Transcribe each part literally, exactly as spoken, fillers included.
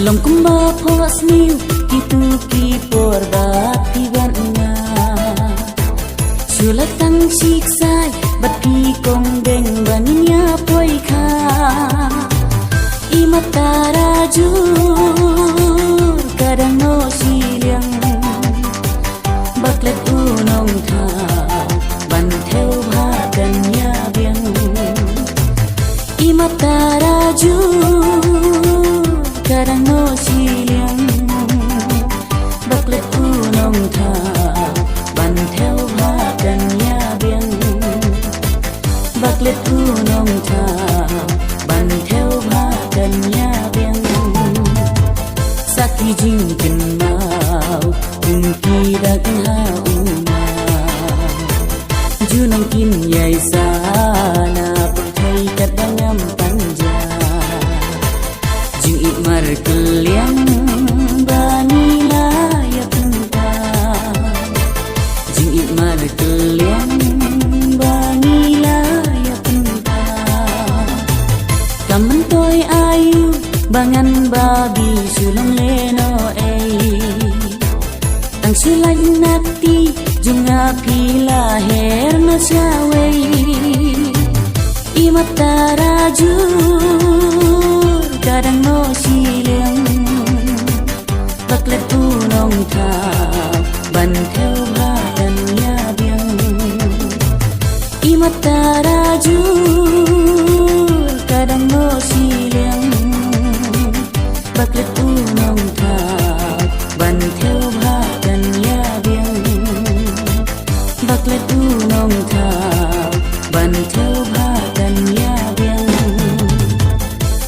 Long kumba phohsniew kito ki por ba phi wan nga. Shu la tang shi ksai bad phi kong deng ba ngin ïa poi kha. I Mata Rajur ka dang noh shiliang. Ba klet u nongthaw ban thew bha kan ïa biang. I Mata Rajur ka dang noh shiliang. Ba klet u nongthaw ban thew bha kan ïa biang. Ba klet u nongthaw ban thew bha kan ïa biang. Sa ki jingkynmaw kum ki dak ha u maw. Junom kin ïai sa na pyrthei katba ngam pynjah. Jingïeit markylliang ba ngi la ïa pynpaw. Jingïeit markylliang ba ngi la ïa pynpaw. Kam myntoi aïu ba ngan ba bi shu long lehnoh ei. Tang shu lait nangta jong nga phi la her noh shawei. I Mata Rajur ka dang noh shiliang. Ba klet u nongthaw ban thew bha kan ïa biang. I Mata Rajur ka dang noh shiliang. Ba klet u nongthaw ban thew bha kan ïa biang. Ba klet u nongthaw ban thew bha kan ïa biang.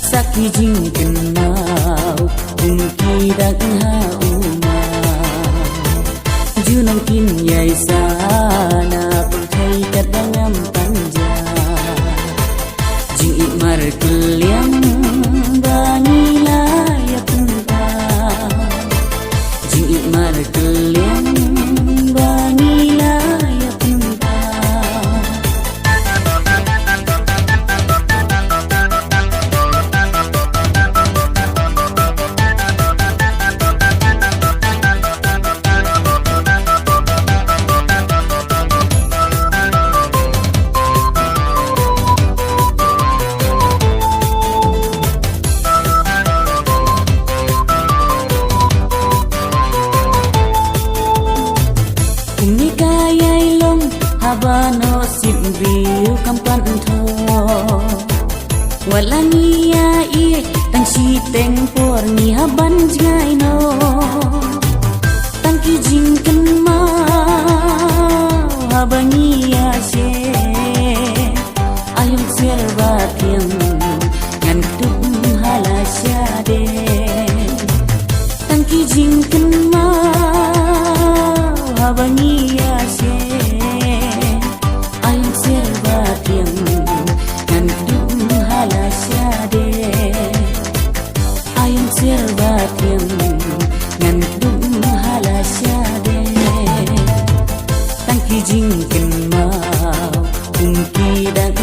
Sa ki jingkynmaw kum ki dak ha u maw. Junom kin ïai sa na pyrthei katba ngam pynjah. Jingïeit markylliang ba ngi la ïa pynpaw. Jingïeit markylliang ba ngi la ïa pynpaw. Kumne ka ïai long haba noh sitbiew kam pat thoh. Wat la ngi ïa ïeit tang shiteng por ngi hap ban jngai noh. Tang ki jingkynmaw haba ngi ïa share. Aïom sier ba thiang ngan kdup ha la shadei. Tang ki jingkynmaw haba ngi ïa share. Aïom sier ba thiang ngan kdup ha la shadei. Aïom sier ba thiang ngan kdup ha la shadei. Tang ki jingkynmaw kum ki dak